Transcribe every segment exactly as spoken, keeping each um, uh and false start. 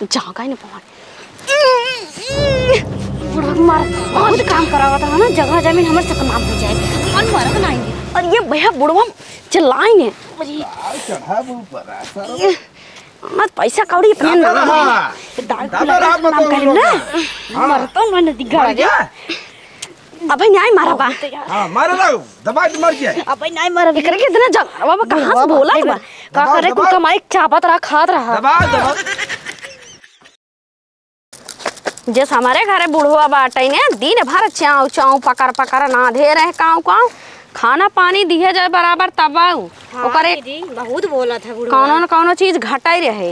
जागा ही ना पवन। बुढ़वा मार, बहुत काम करावत रहा ना, जगह जमीन हमर सतनाम हो जाए। और मरत नहीं। और ये भैया बुढ़वा चिल्लाई ने। अरे। चढ़ा ऊपर आ, सारा। ये, मत पैसा कौड़ी अपने दादा नाम रहा। है। दादा दादा रहा, नाम मतलब करें ना। हाँ। मरता मैं नदी मर गया। अबे नाहीं मारा बा। हाँ, मारे ना, दबा के मर जाए। अबे नाहीं मारा। एकरे के इतना जंगलवा में कहाँ से बोलत बा? का दबा, करे, कुल दबा। कमाई चापत रहा, खात रहा। दबा, दबा। जैसे हमारे घरे बुढ़वा बाटे ने, दिन भर चाव चाव पकड़ पकड़ नाधे रहे, काव काव। खाना पानी दिहे जाए बराबर तब आऊ। हाँ ओकरे दीदी, बहुत बोलत है बुढ़वा। कौनो न कौनो चीज घटाई रहे।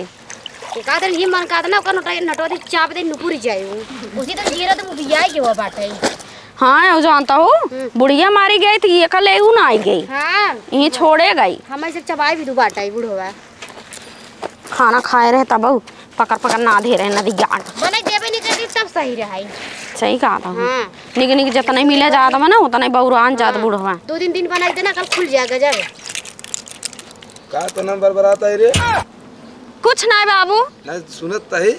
एक आध दिन ये मन कहत ना, ओकर नटो-, नटोरी चाप दे, नुपुर जाए उ। उसी दिन गिरत मुबियाई के हुआ बाटे। हाँ, वो जानता हूँ, हम्म। बुढ़िया मारी गई तो ये कल एहू ना आई गई। हाँ। ये छोड़े गई। हम ऐसे चबाई भी दू बाटे बुढ़वा। खाना खाए रहे तब पकड़ पकड़ नाधे रहे नदी जाट। बनाई देबे नहीं करती तब सही रहाई। सही कहा था। हाँ। निक निक जितना मिले जात बा ना, उतना ही बौरान जात हाँ। बुढ़वा। दो तीन दिन बनाई देना, कल खुल जाए गजब। का तो नंबर बरात है रे? कुछ ना बाबू। नहीं सुनत तही।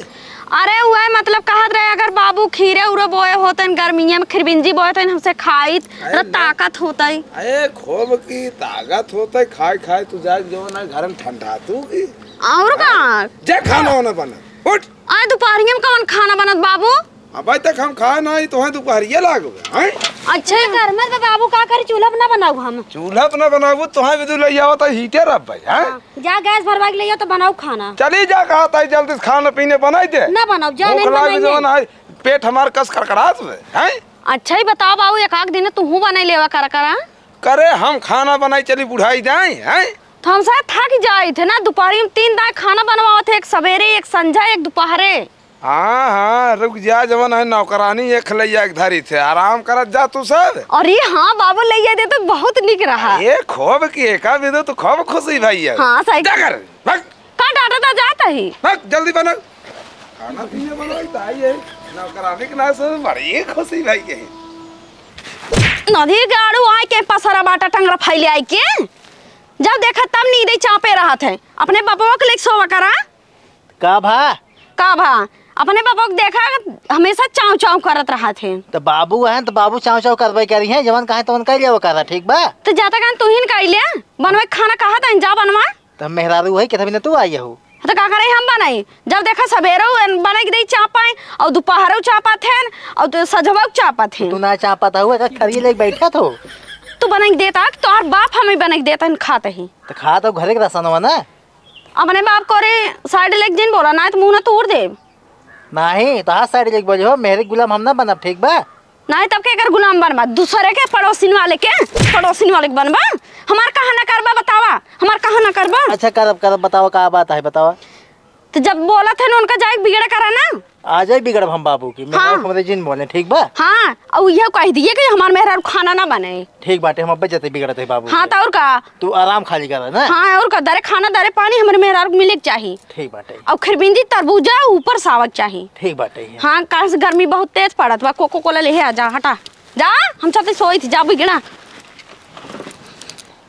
अरे उहे मतलब कहत रहे, अगर बाबू खीरे उरे बोए होतन, गर्मिये में खिरबिंजी बोए होतन, हमसे खाइत, अरे अरे ना। ताकत होतई। अरे खूब की ताकत होतई, खाए खाए तू जाए जो ना घर में ठंडा तू की। और का? जा खाना वाना बना, उठ। अरे दोपहरिया में कौन खाना बनत बाबू? अबे तक हम खाए ना, तो है दोपहरिया लागबे, हैं? अच्छा। घर में तो बाबू का करी, चूल्हा पे ना बनाऊ हम। चूल्हा पे ना बनाबू, तो है विदु ले आवत है हीटर अब भाई, हैं? हाँ। जा गैस भरवा के ले आओ तो बनाओ खाना। चली जा, कहा ताई जल्दी से खाना पीने बनाई दे। ना बनाओ, जा भूख नहीं लाग बनाएंगे। जवन है, पेट हमार कस कड़कड़ात बे, हैं? अच्छा ही बताओ बाबू, एक आध दिन तुहू बनाई लेवा कर करा। करे हम खाना बनाई चली बुढ़ाई जाए, हैं? तो हम शायद थक जाए थे ना, दोपहरी में तीन दाए खाना बनवावत है, एक सवेरे, एक संझा, एक दोपहरे। हाँ, हाँ, रुक जा, जवन है नौकरानी एक लैया के धरी थे, आराम करत जा तू सब। अरे हाँ बाबू, लैया दे तो बहुत निक रहा। ए, खूब की एका विदु तो खूब खुशी भई है। हाँ, सही। जा घर, भाग। का डाटा ता जात ही? भाग, जल्दी बना। खाना पीने बनाई ताई है, नौकरानी के नाम से बड़ी खुशी भई है। नदी गाड़ू आए के पसरा बाटा टंगरा फैले आए के। जब देखा तब नींदे चापे रहत है। अपने बपवा के लेके सोवा करा। का भा? का भा? अपने बपवा के देखा, हमेशा चाव चाव करत रहत है। तो बाबू हैं तो बाबू चाव चाव करबे करी हैं, जवन कहे तवन कह लेवा करा, ठीक बा? तो जाता कहन तू ही न कह ले, बनवे खाना कहा था, जा बनवा। तो हम मेहरारू है, कितना बिना तू आई हो? तो का करे हम बनाई? जब देखा सबेरो बना के दे चापाए, और दोपहरो चापत है, और तो सजवा चापत है। तू ना चापत हो, एक थरिये लेके बैठा तो। तू बना के देता, तोहर बाप हमें बना के देता, खात ही। तो खात हो घरे के रासनवा ना। अपने बाप को रे साइड लेके जिन बोला, ना तो मुंह ना तोड़ दे। नाही, तो हाथ साइड लेके बोले हो, मेरे गुलाम हम ना बनब, ठीक बा? नाही, तब के एकर गुलाम बनबा? दूसरे के, पड़ोसिन वाले के, पड़ोसिन वाले के बनबा? हमार कहाँ ना करबा बतावा, हमार कहाँ ना करबा? अच्छा, करब, करब, बतावा, का बात है, बतावा। तो जब बोलत है ना, उनका जाए बिगड़ करा ना। आ जाए बिगड़ब हम बाबू की, मेरे हाँ। हमरे जिन बोले, ठीक बा? हाँ, और यह कह दिए कि हमार मेहरारू खाना ना बने। ठीक बाटे, हम अब्बे जते बिगड़त है बाबू हाँ, के। तो और का? तू आराम खाली कर ना। हाँ, और का? दरे खाना, दरे पानी हमरे मेहरारू के मिले के चाही। ठीक बाटे। और खिरबिंदी तरबूजा ऊपर से आवक चाही। ठीक बाटे। हाँ, काहे से गर्मी बहुत तेज पड़त बा। कोको कोला लेहे आ जा, हटा। जा, हम चलते सोई थी, जा बिगड़ा।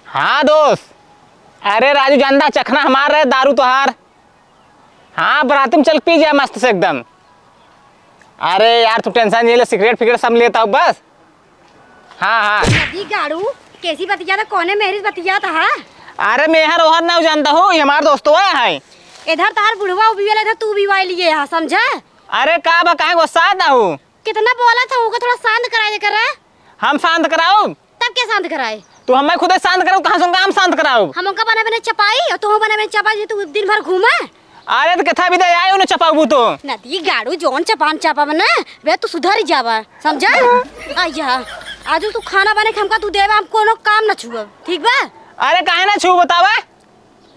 हाँ दोस्त, अरे राजू जानता चखना हमार रहे, दारू तोहार। हाँ, बराती में चल पी जाए मस्त से एकदम। अरे यार, तू टेंशन नहीं ले, सिगरेट फिगरेट सब लेता हूँ बस। हाँ, हाँ। नदी गाड़ू, कैसी बतियात है, कौने मेहरी से बतियात है? अरे मेहर ओहर ना जानता हो, ये हमार दोस्तवा है। इधर तार बुढ़वा उबियल, इधर तू उबिवाई लिए है, समझा? अरे का बा, काहे गुस्सा ना हो? कितना बोला था, उनको थोड़ा शांत कराए देकर रहा। हम शांत कराओ? तब के शांत कराए? तू हमें खुदे शांत कराओ, कहाँ से उनका हम शांत कराओ? हम उनका बना बना चपाई और तू बना बना चपाई, तू दिन भर घूमे। अरे तो कितना भी दे आए उन्हें चपाऊ तो। नदी गाड़ू जौन चपान चपा बना, बे तू सुधर जावा, समझा? आइया, आज तू खाना बने के हमका तू देवा, हम कोनो काम ना छुअब, ठीक बा? अरे काहे ना छू बतावा?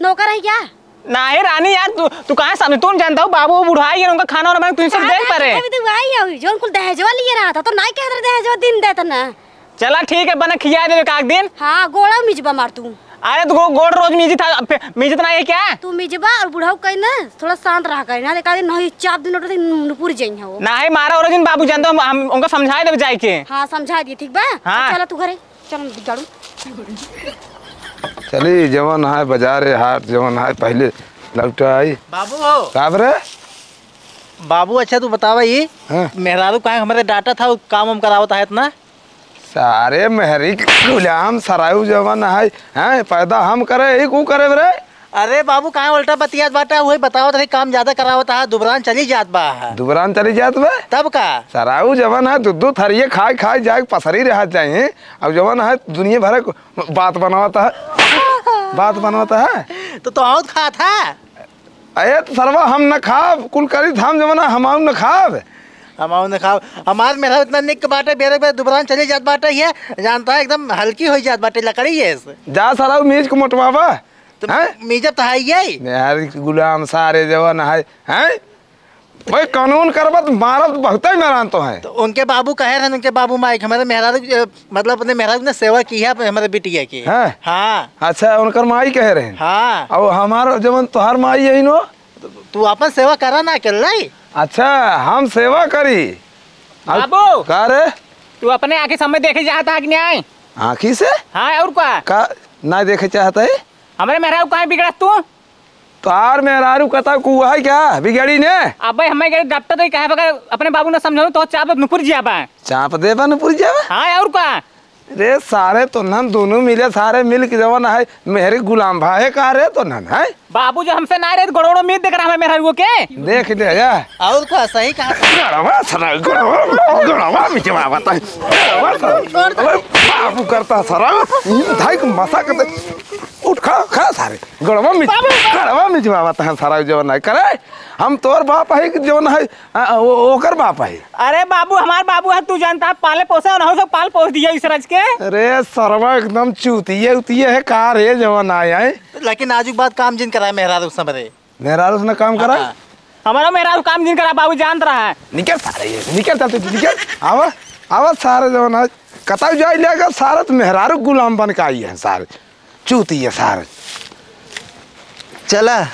नौकर है क्या? नाही रानी यार, तू, तू काहे समझ, तू जानता हो बाबू बुढ़ाई है, उनका खाना वाना बने, तू सब काहे देख ना परे। अभी तू आई है, जौन कुल दहेजवा लिए रहा था, तो नाही कहत रहे दहेजवा दिन देत ना। चला ठीक है, बने खिया देवे का एक दिन। हाँ, गोड़ा मिजबा मार तू। अरे तो गो-, गोड़ रोज मिजी था, अब फिर मिजत नाही है क्या? तू मिजबा और बुढ़ऊ कहीं ना, थोड़ा शांत रहा कहीं ना, देखा दे नहीं चाप दिन उठते नुपुर जाई है वो। नाही मारा और जिन बाबू जानता हो, हम उनका समझाए देवे जाए के। हाँ, समझा दिए, ठीक बा? हाँ। चला तू घरे। चल, हम गाड़ू। चली, जवन है बाजारे हाट, जवन है पहिले लौटा आई। बाबू हो। का रे? बाबू, अच्छा तू बतावा, ई हाँ। मेहरारू काहे हमरे डांटत है, काम हम करावत है इतना? सारे मेहरी के गुलाम सराऊ जवन है, हैं? पैदा हम करे, ई कू करे रे? अरे बाबू, काहे उल्टा बतियात बाटा? वही बतावत रही, काम ज्यादा करावत है, दुबरान चली जात बा। दुबरान चली जात बा? तब का? सराऊ जवन है, दू दू थरिये खाए खाए जाए पसरी रहत जाए, हैं? अब जवन है, दुनिया भर के बात बनावत है, बात बनावत है। तो, तो और खात है? अरे तो सरवा हम न खाब, कुल करी धाम जवन है, हम आऊ न खाब। हम आऊ न खाब। हमार मेहरा इतना निक बाटे, बेरे बेरे दुबरान चली जात बाटे, ये जानता है एकदम हल्की हो जात बाटे लकड़ी ये से। जा सराऊ मीज को मोटवावा। तो हैं? मीजब तो है ये। यार गुलाम सारे जवन है, हैं? भाई कानून करबा तो मारब तो बहुते मेहरान तो है। तो उनके बाबू कहे रहन, उनके बाबू माई के हमारे मेहरारू, अ, मतलब अपने मेहरारू ने सेवा की है हमारे बिटिया की। हाँ। हाँ। अच्छा, उनकर माई कहे रहन। हाँ। अब हमार जवन तोहार माई है नो। तू अपन सेवा करा ना अकेले। अच्छा, हम सेवा करी। अब बाबू! का रे? तू अपने आँखी सामने देखे चाहता है कि नहीं? आँखी से? हाँ, और का? का नहीं देखे चाहता है? हमरे मेहरारू काहे बिगड़त तू? तोहार मेहरारू कता कुआ है क्या? बिगड़ी ने? अबे हमें के डॉक्टर तो कहे बगैर अपने बाबू ने समझाऊ तो चाप नुपुर जिया बा। चाप दे बा नुपुर जिया बा? हाँ, और का? रे सारे तो नन दोनों मिले, सारे मिल के जवन है, मेहरी गुलाम भाई का रे तो नन है? बाबू जो हमसे ना रहे, गोड़ोड़ो मीत देख रहा है मेहरारू के। देख ले जा। और का सही कहा। गड़वा सरा, गड़वा, गड़वा मिचवा बता। गड़वा सरा। अबे बाबू करता सरा। धाई को मसा कर दे। उठ खड़ा, खड़ा सारे। गड़वा मिच-, बाबू! गड़वा मिचवा बता सरा जवन है। करे, हम तोर बाप है कि जवन है, आ, ओ-, ओकर बाप है। अरे बाबू, हमार बाबू है, तू जानता है, पाले पोसे, उन्हों से पाल पोस दिया इस रज के। अरे सरवा एकदम चूतिये उतिये है, का रे जवन आए, आए? लेकिन आजू के बाद काम जिन कराए मेहरारू से हमरे। मेहरारू से ना काम करा? हाँ। हमारा मेहरारू काम जिन करा, बाबू जानत रहा है। निकल सारे, ये निकल, चल तू निकल। आवा, आवा सारे जवन आज कताऊ जाई लेगा सारे, तो मेहरारू गुलाम बन के आई है सारे। चूतिये सारे। चला,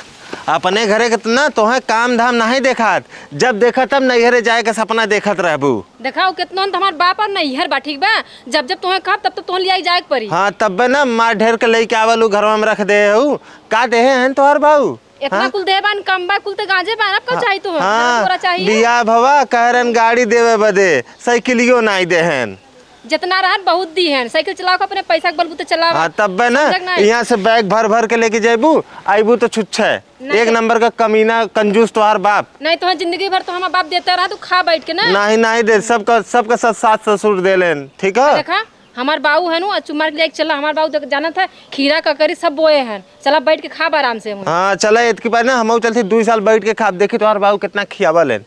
अपने घरे के त ना तोहे काम धाम नाहीं देखात, जब देखा तब नैहरे जाए के सपना देखत रहबू। देखा, उ केतनो न त हमार बाप और नैहर बा, ठीक बा? जब जब तोहे कहब, तब तब तोहे लियाई जाए के पड़ी। हाँ, तब्बे ना मार ढेर के लेके आवल उ घरवा में रख दे हऊ। का देहे हैं तोहर बाऊ? इतना हाँ? कुल देहे बान, कम बा, कुल त गांजे बान, अब का हाँ, चाही तोहे? हाँ, तोरा चाही? बियाह भवा, कह रहन गाड़ी देवे बदे, साइकिलियो नाई देहन। जितना रहन बहुत दिहन, साइकिल चलाओ के अपने पैसा के बलबूते चलावा। हाँ, तब्बे ना, समझक नाई? यहाँ से बैग भर भर के लेके जैबू, आइबू तो छुच्छे। नहीं एक तो नंबर का कमीना, कंजूस तोहार बाप। नहीं तो जिंदगी भर तो हमार बाप देता रहा, तू खा बैठ के ना। नहीं, नहीं दे, सबका, सबका सास, सास ससुर दे लेन, ठीक है? देखा, हमार बाऊ है नु, चुम्मा के लेके चला, हमार बाऊ देख, जानत है, खीरा ककरी सब बोए हैं, चला बैठ के खाब आराम से। हाँ, चला, इतकी बार ना, हम चलते दुई साल बैठ के खाब, देखी तोहार बाऊ कितना खियावा लेन।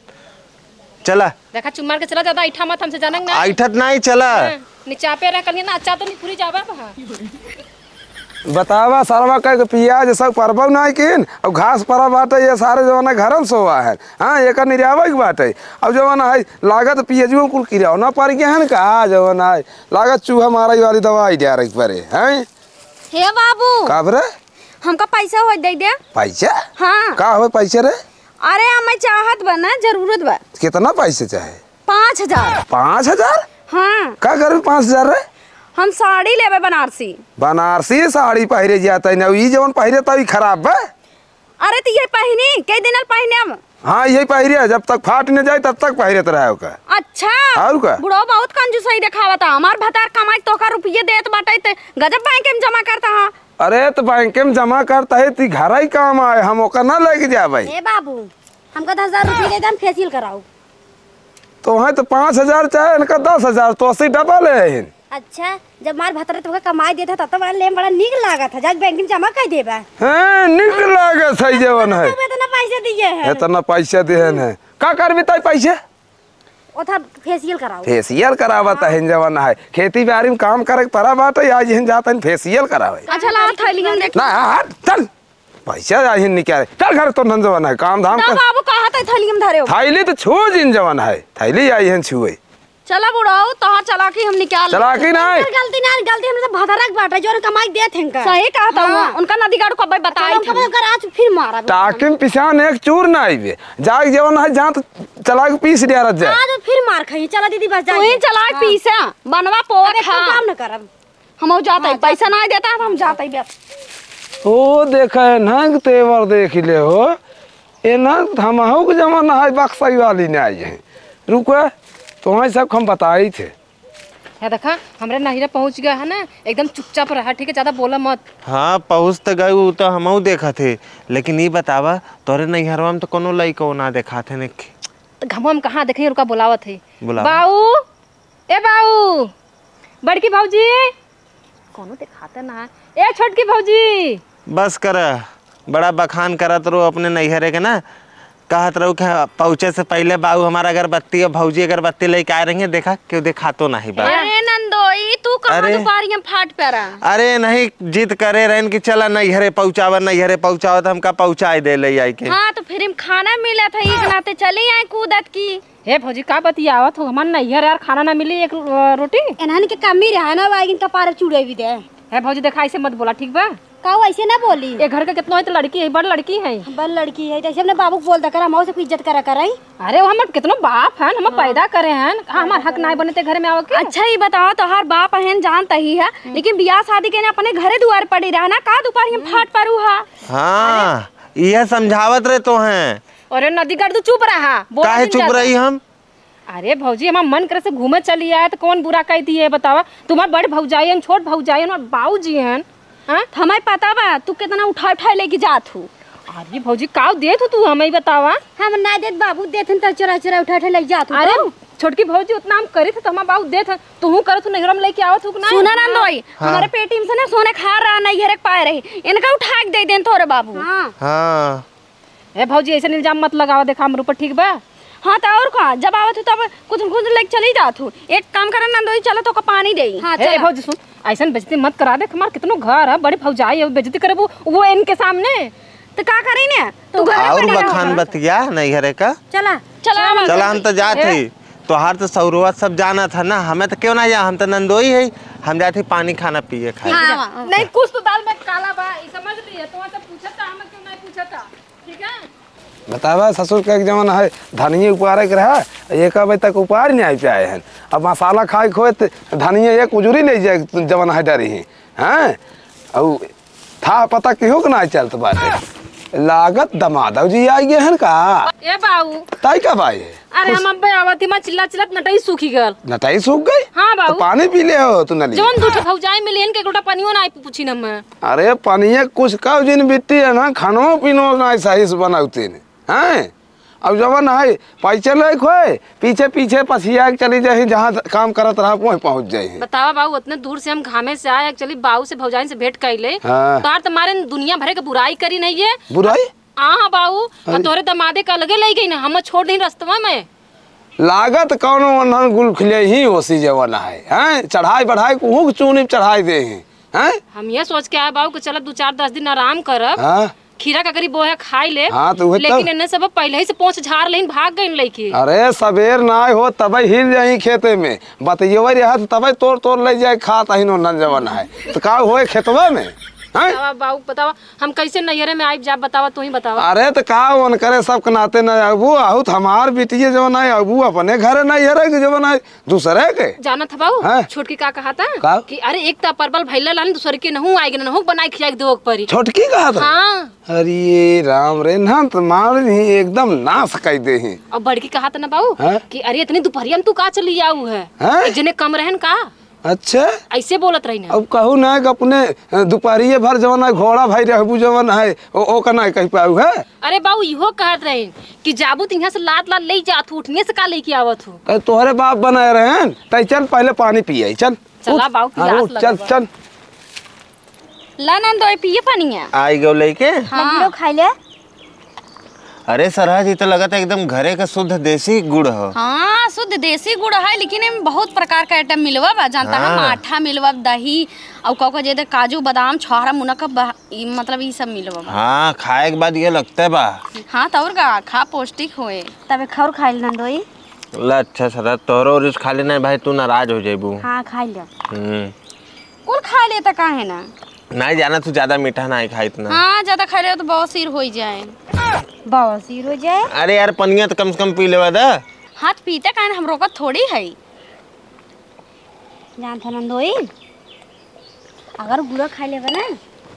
चला। देखा, चुप मार के चला, ज्यादा ऐठा मत हमसे, जानक ना। ऐठत नाई, चला। हाँ, निचापे रह कलिए ना, अच्छा तो नहीं पूरी जावा बा। बतावा, सरवा कह के पियाज सब परबो नाई किन, अब घास परा बाटे, ये सारे जवन है घर में सोवा है। हाँ, एकर निरावे के बाटे। अब जवन है, लागत पियजुओ कुल किरावना पड़ गया है ना का, जवन है, लागत चूहा मारे वाली दवाई डारे के पड़े, हैं? हे बाबू। का बरे? हमका पैसा हो दे दे। पैसा? हाँ। का हो पैसा रे? अरे, हमें चाहत बा ना, जरूरत बा। कितना पैसा चाहे? पाँच हजार। पाँच हजार? हाँ। का करबे पाँच हजार रे? हम साड़ी लेबे बनारसी। बनारसी साड़ी पहिरे जात है ना, ई जवन पहिरे त ई खराब बा। अरे, त ये पहिनी, कई दिन पहिने हम। हाँ, यही पहिरे, जब तक फाट न जाए, तब तक पहिरत रहे ओका। अच्छा। और का? बुढ़ऊ बहुत कंजूसई देखावता। हमार भतार कमाई तोका रुपये देत बाटे, ते गजब बैंक में जमा करता, हाँ। अरे, त बैंक में जमा करता है, ती घर ही काम आए, हम ओका ना लेके जाबे। ए बाबू, हमका दस हजार रुपये दे दे, हम फेशियल कराऊ। तोहे तो पाँच हजार चाहे, इनका दस हजार, तो अस्सी डबल है। अच्छा, जब मार भतरे तोके कमाई देत है, तब तो बड़ा लेम बड़ा नीक लागत है। जाके बैंक में जमा कर देबा। हैं, नीक लागत है जवन है। तब इतना पैसे दिए हैं। इतना पैसे दिए हैं। का करबी ताई पैसे? ओथा फेशियल कराओ। फेशियल करावत है जवन है। खेती बाड़ी में काम करे के परा बाटे, आज हिन जात है फेशियल करावे। अच्छा, ला थैली में देख। ना, हट, चल। पैसा आई हिन निकाले। चल घर तो नंजवन है, काम धाम ना कर। बाबू, कहा था थैली में धरे हो। थैली तो छू जिन जवन है। थैली आई हिन छुए। चला बुढ़ऊ, तोहार चालाकी हम निकाल चलाकी लेते। नहीं। इनकर गलती नहीं, गलती हमसे भदरक बाटे, जो कमाई देत हैं इनका। सही कहा था हाँ। हुआ, उनका नदी गाड़ू कब्बे बताई चलो, थी। उनका आज फिर मारा। टाकिम पिसान एक चूर ना आइबे। जाग जवन है, जहाँ तो चला के पीस दिया रह जाए। आज फिर मार खाई। चला दीदी, बस तू ही जाइए। चला के हाँ। पीसा, बनवा पोवा अब एक खा। काम न करब। हम जाते हाँ, ही, पैसा जाते। ना देता, हम जाते ही बस। ओ, देखे नंग तेवर देख ले हो। ए ना, हमहू के जमाना है, बक्सई वाली ना आई है। रुको, तुम्हें सब हम बताई थे। है देखा, हमरे नहिरा पहुँच गया है ना, एकदम चुपचाप रहा, ठीक है, ज्यादा बोला मत। हाँ, पहुँच तो गए, उ तो हमहू देखा थे, लेकिन ई बतावा, तोरे नैहरवा में तो कोनो लइको ना देखा थे ने। तो घमवा में कहाँ देखे, रुका, बोलावत है। बुलावा। बाऊ, ए बाऊ, बड़की भौजी, कोनो देखाते ना है। ए छोटकी भौजी। बस कर, बड़ा बखान करत रहो अपने नैहरे के ना। कहत रहो कि पहुँचे से पहले बाऊ हमारा अगरबत्ती और भौजी अगरबत्ती लेके आए रही है, देखा केहू देखातो नहीं बा। अरे नंदोई, तू कहाँ अरे। दोपहरिया में फाट पे रहा? अरे नहीं, जिद करे रहन कि चला नैहरे पहुँचावा, नैहरे पहुँचावा, तो हमका पहुँचाए दे ले आई के। हाँ, तो फिर हम खाना मिला था, एक नाते चली आए कूदत की। हे भौजी, का बतियावत हो? हमार नैहर यार, खाना ना मिली, एक रो-, रोटी। एनहन के कमी रहा ना, वागिन कपार चुड़े भी दे। हे भौजी, देखा, ऐसे मत बोला, ठीक बा? का वो ऐसे ना बोली? ये घर के कितनो है तो लड़की है, बड़ लड़की है। बड़ लड़की है, तो ऐसे अपने बाबू को बोल दे कर, हम से इज्जत करा कराई। अरे, वो हमार कितनो बाप है, हम हाँ। पैदा करे हैं, हाँ, हमार हक ना बने ते घर में आवे के। अच्छा, ये बताओ, तोहार बाप अहन जानता ही है, हम्म। लेकिन बियाह शादी के ने अपने घरे दुआर पड़ी रहा ना, का दोपहर हम हम्म। फाट परू हा? हाँ, यह समझावत रहे तो हैं। अरे नदी कर, तू चुप रहा, बोला काहे जिन चुप ज्यादा। रही हम? अरे भौजी, हमार मन करे से घूमे चली आए तो कौन बुरा कह दिए बतावा? तुम्हार बड़ भौजाई हन, छोट भौजाई हन, हमार बाऊजी हन। हाँ? हमें पता बा तू कितना उठा उठा लेके जात हो। अरे भौजी, काव देत हो तू हमें बतावा? हम ना देत बाबू, देत हन तो चोरा चोरा उठा उठा लेके जात हो अरे तो। छोटकी भौजी, उतना हम करित है तो हमार बाऊ देत है, तू करत हो नैहरा में लेके आवत हो कि ना? सुना ना दोई, हाँ। हमारे पेटी में से ना सोने खा रहा, नैहरे के पाए रही, इनका उठा के दे देन तोरे बाबू। हाँ। हाँ। ए भौजी, ऐसे इल्जाम मत लगावा, देखा हमरे ऊपर, ठीक बा? हाँ, तो और का, जब आवत हो तब कुछ न कुछ लेके चली जात हो। एक काम करा ना दोई, चलो तो का पानी दे। हाँ, ए चला। भौजी सुन, ऐसन बेइज्जती मत करा, देख हमार कितनो घर है, बड़ी भौजाई है, बेइज्जती करबू वो इनके सामने। तो का करी ने? तू घर और पे बखान बतिया नहीं घरे का। चला। चला, चला, हम तो जात ए। ही। तोहार तो सौरवा सब जाना था ना, हमें तो क्यों ना जा, हम तो नंदोई है, हम जात ही पानी खाना पिए खाए। हाँ, हाँ। नहीं, कुछ तो दाल में काला बा, ई समझ लिए, तो सब पूछता, हम क्यों नहीं पूछता? बतावा, ससुर के एक जवन है, धनिये उपारे के रहा, एक बजे तक उपार नहीं आई पाए हैं। अब मसाला खाए के होए त धनिये एक उजुरी ले जाए, जवन है डरी ही, हैं? अउ था पता केहू के ना चलत बाटे। लागत दमादव जी आई गए हैं का? ए बाऊ। ताई का भाई है? अरे कुछ हम अब्बे आवत ही, मैं चिल्ला चिल्लत नटई सूखी गल। नटई सूख गई? हाँ बाऊ। तो पानी पी ले हो तू नली। जवन दू ठो भौजाई मिली, इनके एक लोटा पनियो ना आई पूछी न मैं। अरे पनिया कुछ का जिन बिट्टी है ना, खानो पीनो ना सही से बनाउते ने, हैं? अब जवन है, पैसे लेके होए, पीछे पीछे पसिया के चली जाही, जहाँ काम करत रहा, वहीं पहुँच जाही। बतावा बाऊ, उतने दूर से हम घामे से आए, actually बाऊ से भौजाइन से भेंट कइले, हाँ। तार तो मारे दुनिया भरे के बुराई करी नहीं है। बुराई? हाँ बाऊ, अरे। तोरे दमादे के अलगे ले गई ना, हम छोड़ दीन रस्तवा में। लागत कौनो वन्हन गुल खिले ही ओसी जवन है, हैं? चढ़ाई बढ़ाई कुहू के चूनी चढ़ाई दे ही, हैं? हम ये सोच के आए बाऊ कि चलो दू चार दस दिन आराम करब, हाँ। खीरा ककरी बोहे खाई ले, हाँ, तो उहे लेकिन तब। इन्हें सब पहले ही से पोंछ झाड़ लेन, भाग गइन लइके। अरे सबेर ना हो तब हिल जाई खेते में, बतइयो रहा तो तब तोड़ तोड़ ले जाए खात ही नोनन जवन है, तो का होए खेतवा में, हैं? बतावा बाऊ, बतावा। हम कैसे नैहरे में आइब जाब, बतावा, तू ही बतावा। अरे त का उनकरे सबके नाते न आबू, आहू त हमार बिटिये जवन है, आबू अपने घरे नैहरे के जवन है, दूसरे के। जानत ह बाऊ, हाँ। छोटकी का कहा था का? कि अरे एक त परबल भैला लान, दूसरे के नहू आएगी, नहू बनाए खियाए के देवे के परी। छोटकी कहा था? हाँ। अरे राम रे, ना त मार ही एकदम नाश कर दे ही। अब बड़की कहा था ना बाऊ हाँ? कि अरे इतनी दोपहरिया में तू का चली आऊ है? हाँ? एक जने कम रहन का? अच्छा? ऐसे बोलत रही ना। अब कहू ना कि अपने, अ, दुपहरिये भर जवन है, घोड़ा भाई रहबू जवन है, ओ, ओ का ना कह पाऊ है? अरे बाऊ, इहो कहत रही कि जाबू त यहाँ से लात लात ले जात हूँ, उठने से का लेके आवत हूँ? अरे तोहरे बाप बनाए रहे हैं, तै चल पहले पानी पिए, चल। चला उठ। बाऊ, हाँ, प्यास उठ, चल, लगल बा। चल। ला नंदोई, पिए पनिया। आई गो लेके। हाँ। लड्डू खाई ले। अरे सरहज, ई तो लगत है एकदम घरे का शुद्ध देसी गुड़ हो। हाँ, शुद्ध देसी गुड़ है, लेकिन एमे बहुत प्रकार का आइटम मिलवा बा। जानता है, हाँ। माठा मिलवा, दही, और का का जे दे काजू, बादाम, छोहारा, मुनक्का, बा-, ई मतलब ई सब मिलवा बा। हाँ, खाए के बाद ये लगते बा। हाँ, तो और का, खा पौष्टिक होए। तबे खौर खाइल नंदोई। ला अच्छा सरहज, तोहरो रिस खा लेना भाई, तू नाराज हो जाबू। हाँ, खाई ले। हम्म। कुल खा लेता काहे ना? नहीं जाना, तू ज्यादा मीठा नहीं खाई इतना। हाँ, ज्यादा खा ले तो बवासीर हो जाए। बवासीर हो जाए? अरे यार, पनिया तो कम से कम पी लेवा दा। हाथ पीते काहे ना, हम रोकत थोड़ी है। जानत ह नंदोई, अगर गुड़ा खा लेबे ना,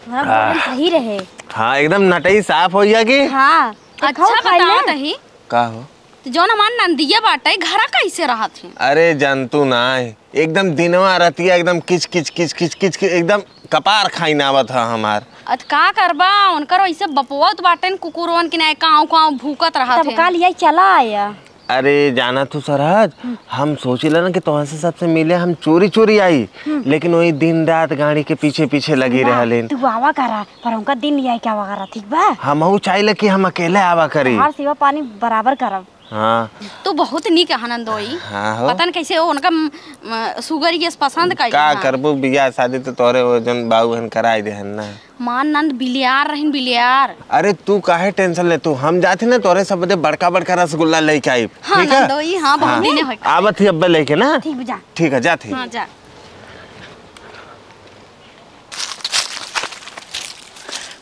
तुम्हारा हाँ। भोजन सही रहे। हाँ, एकदम नटई साफ हो गया कि? हाँ। अच्छा, खाई बताओ ले। तही। का हो? तो जौन हमार नंदिया बाटे, घरा कैसे रहत है? अरे, जानतू ना है, एकदम दिनवा रतिया एकदम किच, किच, किच, किच, किच, किच, एकदम कपार खाइन आवत ह हमार। अत का करबा, उनकर वैसे बपवत बाटे न कुकुरवन की नाय, काव, काव भूकत रहत तब है। का लिया चला आया? अरे, जाना तू सरहज, हम्म। हम सोचिला ना कि तोहसे सबसे मिले हम चोरी, चोरी आई, हम्म। लेकिन वही दिन रात गाड़ी के पीछे, पीछे लगी ना, रहलिन। तू आवा करा, पर उनका दिन लिया क्या वगैरह, ठीक बा? हमहू चाहिला कि हम अकेले आवा करी। हर सेवा पानी बराबर करब। हाँ। तू बहुत नीक आनंद होई। हाँ हो। पता न कैसे हो उनका, म, म, सुगर ये पसंद का का है। करबू, बियाह शादी तो तोरे वो जन बाऊ हन कराई देहन ना। मान नंद बिलियार रहिन बिलियार। अरे तू काहे tension ले तू, हम जात ही ना तोरे सब बदे बड़का बड़का रसगुल्ला लेके आई। हाँ ठीक है? नंदोई, हाँ, बहुत हाँ। दिने होई। आवत ही अब्बे लेके ना। ठीक बा, जा। ठीक है, जात ही। हाँ, जा।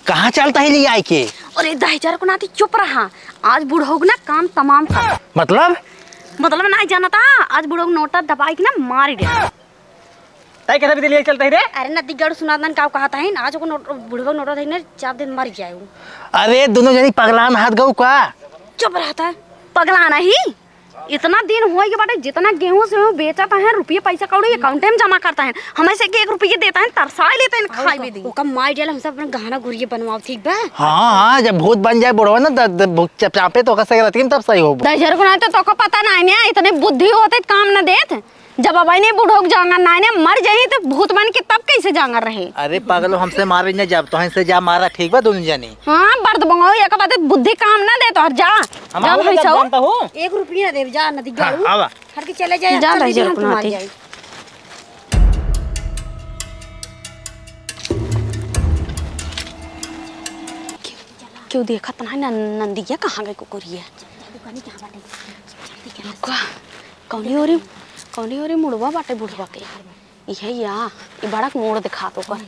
कहाँ चलता है लिया के? अरे दहिजर को नाती चुप रहा, आज बुढ़ऊ ना काम तमाम कर। मतलब? मतलब ना जानता, आज बुढ़ऊ नोटा दबाई के ना मार दे। तय कैसे भी लिए चलता है रे? अरे नदी गड़ू सुनात नन का कहत है, आज को नोट, बुढ़ऊ नोटा दे ना चाप दिन मर जाए। अरे दोनों जनी पगलान हाथ गऊ का? चुप रहता है, पगला नहीं। इतना दिन होई के बाटे, जितना गेहूं से बेचत हैं, रुपये पैसा कौड़ी अकाउंटे में जमा करत हैं, हमें से एक रुपये देत हैं, तरसाई लेत हैं, खाई भी दी। ओका माई जाल हम सब अपना गहना गुरिया बनवाओ, ठीक बा? हाँ, हाँ, जब भूत बन जाए बुढ़वा ना, द-, द-, भूत च-, चापे तो ओका सही रहती है, तब सही हो। दहिजर को ना तो तोका पता ना है ना, इतने बुद्धि होते काम न देत। जब अब नहीं बुढ़ोक जांगर ना है ना, मर जाई तो भूत बन के तब कैसे जांगर रहे? अरे पागलो, हमसे मारे न जब, तोहन से जा मारा, ठीक बा दोनों जनी। हाँ, बर्द बंगाओ, एक बात बुद्धि काम ना दे तोहर, जा। हम जा आऊ भाई ना साहब। जानता हूँ। एक रुपया ना देब, जा नदी हाँ, गाड़ू। आवा। हट के चले जाए, जा, जा, दहिजर को नाती। जाए। क्यों देखत ना है नंदिया, कहाँ गई कुकुरिया? रुका, कौनी ओरी, कौनी ओरी मुड़वा बाटे बुढ़वा के। इहे या, ई बड़क मोड़ दिखात ओकर।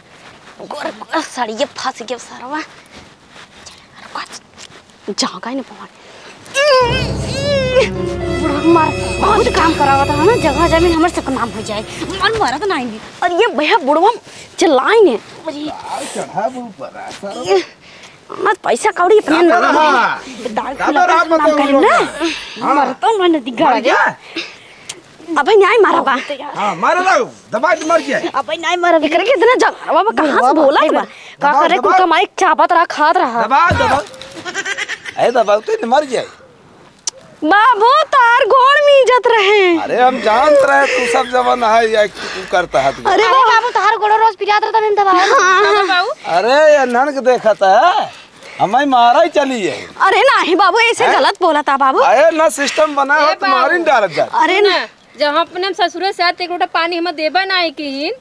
गोर, गोर सड़िए फंस गयो सरवा। रुका, जागा ही नहीं पवन। बुढ़वा मार, बहुत काम करावत है ना, जगह जमीन हमर सब नाम हो जाए। मन मरत नहीं। और ये भैया बुढ़वा चिल्लाई ने। अरे। चढ़ा ऊपर आ, सरवा। मत पैसा कौड़ी अपने नाम है। दाल का लकड़ी से नाम करें ना। हाँ। मरता हूँ मैं नदी गाड़ गया। अबे न्याय मारा बा। हाँ, मारा लाओ, दबा के मर गया। अबे न्याय मारा। एकरे के इतना जंगल बाबा कहाँ से बोला बा? का करे, कुल कमाई चापत रहा, खात रहा। दबा, दबा। ए दबा, तू मर गया। बाबू, तार गोड़ मीजत रहे। अरे, हम जानत रहे तू सब जवन है, या तू करता है तू। अरे अरे बाबू, तार गोड़ रोज पिरात रहता, हम दबाओ। हाँ। बाबू। अरे, ये ननक देखत है, हमें मारा ही चली है। अरे नहीं बाबू, ऐसे हैं? गलत बोला था बाबू। अरे ना, सिस्टम बना हो ए तो मारी बाबू। डालत जा। अरे ना। सुना, जब हम अपने ससुरे से आते, एक लोटा पानी हम देबे ना किहिन,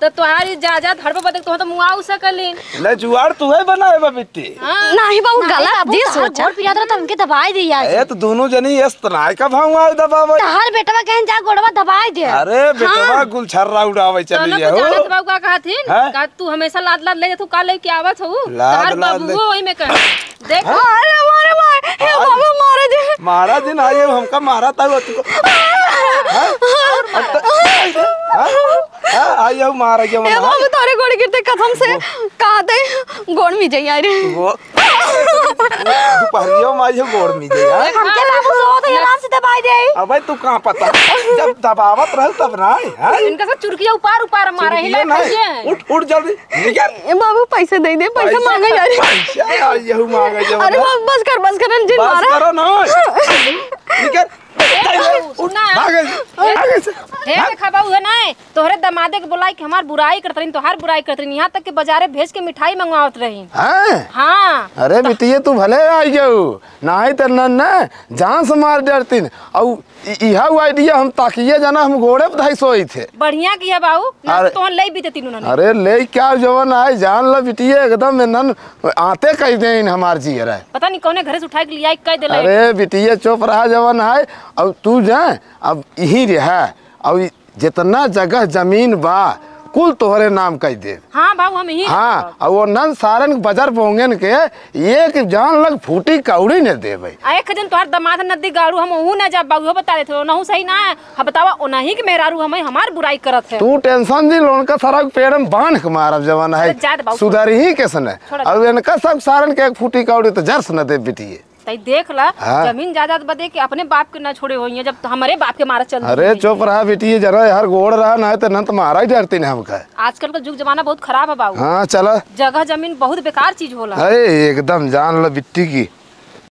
तो तोहार ई जा, जा, धड़पे बदक, तोह तो मुआ उसा कर लीन। ले जुआड़ तू है बनाए बा बिट्टी। हाँ। नहीं बाबू, नहीं गलत बाबू, दिस तहार सोचा। गोड़ पिरात रहा तो हमके दबाई दी आज। ए, तो दोनों जनी यस तो नाय का भाव आए दबावे। तहार बेटवा कहन जा गोड़वा दबाई दे। अरे, बेटवा हाँ। गुलछर्रा उड़ावे चली तोहनो जाओ। तो जानत बाबू का कहथिन? हैं? का तू हमेशा लाद लाद ले जातू, का लेके आवत हो? लाद तहार लाद ले बाबुओ वही में कह। देख। हाँ? अरे, अरे, अरे, हे हाँ? बाबू, मारा जी। मारा जी ना, ये हमका मारा था वो तुमको। हाँ? अब तो, हाँ? हाँ, आई जाओ, मारा गया ए मना। बाबू, तोरे गोड़ गिरते कसम से, वो का दे, गोड़ में जाई, अरे। वो, दोपहरिया में आई है, गोड़ में जाई, हाँ? हमके बाबू सोत है, आराम से दबाई दे। अबे, तू कहाँ पता? जब दबावत रहो, तब ना आई, हाँ? इनका सब चुरकिया उपार, उपार मारा है, चुरकिया ना, खाइए। उठ, उठ जल्दी, निकल। ए बाबू, पैसे दे दे, पैसे पैसा मांगे जा रहे। पैसा, आई यहू मांगे जब अरे ना। बाबू, बस कर, बस कर, जिन बस मारा। करो ना। निकल। ए बाबू, उठ, सुना। भाग, भाग से, हे भाग। देखा बाबू, है ना, तोहरे दमादे के बोलाई कि हमार बुराई करत रही, तोहार बुराई करत रही, यहाँ तक कि बाजारे भेज के मिठाई मंगवावत रही। हाँ? हाँ। अरे बिटिया, तू भले आई गऊ, नाही त न, न, जान से मार डरतीन। अउ इ-, इहा उ idea हम ताकिए जाना, हम गोड़े पे धाई सोई थे। बढ़िया किया बाबू, ना अरे, तो तोहन ले भी देती उन्होंने। अरे ले क्या जवन आए, जान ला बिटिया, एकदम इन्हन आते कह देन हमार जियरा। पता नहीं कौने घरे से उठाए के लिया, कह देले। अरे बिटिया चुप रहा जवन है, अब तू जा, अब यहीं रहा, अब इ-, जितना जगह जमीन बा, कुल तोहरे नाम कह दे। हाँ बाबू, हम यहीं हाँ, रहब। अब वो नन सारन के बजर बोंगन के एक जान लग फूटी कौड़ी न देबे। आ एक दिन तोहर दमाद नदी गाड़ू, हम ओहू ना जाब बाबू, हो बता देत हो, नहू सही ना है। हाँ बतावा, ओनही के मेहरारू हमें हमार बुराई करत है। तू tension जी, लोन का सारा पेड़ में बांध के मारब जवन है। अरे जा दे बाबू। सुधर ही कैसे न। छोड़ दे। अब इनका सब सारन के एक फूटी कौड़ी तो जर से न दे बिटिए। तई देख ला, हाँ। जमीन जायदाद बदे के अपने बाप के ना छोड़े होइहैं, जब हमरे बाप के मारा चल अरे दिए। चुप रहा बेटी, ये जरा हर गोड़ रहा ना, तो नंत मारा ही डरते ना हमका। आजकल का जुग जमाना बहुत खराब है बाबू। हाँ, चला। जगह जमीन बहुत बेकार चीज होला। अरे एकदम जान लो बिट्टी की।